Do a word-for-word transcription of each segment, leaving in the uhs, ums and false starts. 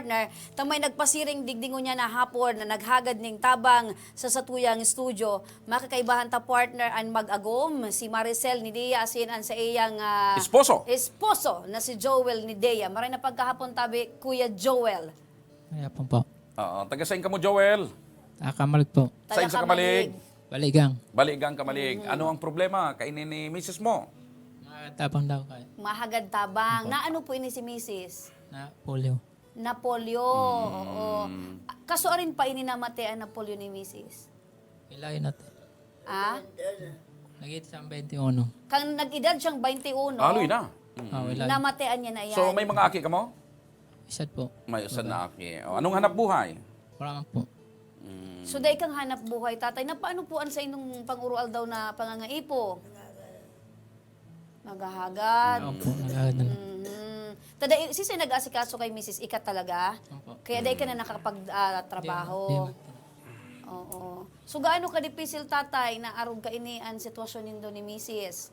partner, ta may nagpasiring digdi ngunyan na hapon na naghagad ning tabang sa satuyang studio. Makakaibahan ta, partner, an mag-agom, si Maricel ni Dea asin an saiyang, ah, Esposo. esposo na si Joel ni Dea. Maray na pagkahapon tabi, Kuya Joel. Kaya po po. Oo, taga sain ka mo, Joel? Ah, Camalig po. Taga Sain sa Camalig? Camalig. Baligang. Baligang, Camalig. Mm. Ano ang problema? Kaini ni misis mo? Mga tabang daw kayo. Mahagad tabang. Opo. Na ano po ini si misis? Na polio. Na polio, Mm. oo. Kaso arin pa ini namate an na polio ni misis? Ilayo na to. Ah? Nag-edad siyang twenty-one. Kan nag-edad siyang twenty-one, Aloy na. Mm. Ah, wala. Namatean niya na yan. So, may mga aki ka mo? Isa po. May isa Wala. na aki. O, anong hanap buhay? Wala man po. Mm. So, dai kang hanap buhay, tatay, na paano po an sa inyong panguro-aldaw na pangangaipo? Naghahagad. Opo, naghahagad na. Mhm. Tada, i-, sisay nag-aasikaso kay misis? Ika talaga? Opo. Kaya dai ka na nakapag, ah, trabaho? Di, di, di. Oo. So, gaano ka dipisil, tatay, na arog kaini an sitwasyon nindo ni misis?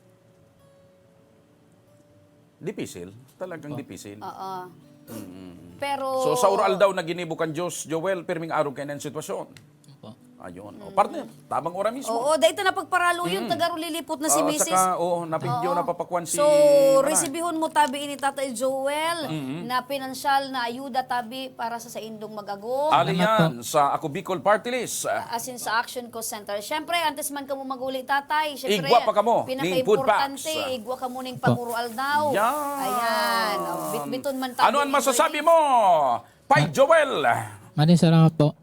Dipisil. Talagang Opo. dipisil. Oo. Mm. Pero So, sa oral daw na ginibo kan Diyos, Joel, pirming arog kaini an sitwasyon. Opo. Ayun. O, Mm. partner, tabang ora mismo. Oo, dahil ito na pagparalo yun, Mm. taga Rulilipot na si Oo, misis. saka, oo, napindyo, Oo. napapakwan si So, Manay. resibihon mo tabi ini, Tatay Joel, Mm. na pinansyal na ayuda tabi para sa saindong mag-agom. Ali Salamat yan po. sa Ako Bicol Party List. Asin sa Action Call Center. Siyempre, antes man kamo maguli, Tatay, siyempre, Igwa pa kamo ning food pinaka-importante, packs. igwa kamo ning Opo. panguro-aldaw. Yan. Ayan. O, bitbiton man tabi Ano ang ini, masasabi pwede. mo, Pay Ma- Joel? Maraming salamat po.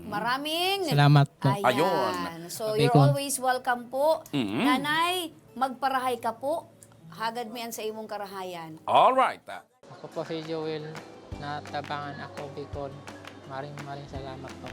Maraming Salamat po. Ayan. Ayun. So, Sabi you're ko. always welcome po. Mm. Nanay, magparahay ka po. Hagad mi an sa imong karahayan. All right. Ako po si Joel na tabangan ako, Bicol. Maring, maring salamat po.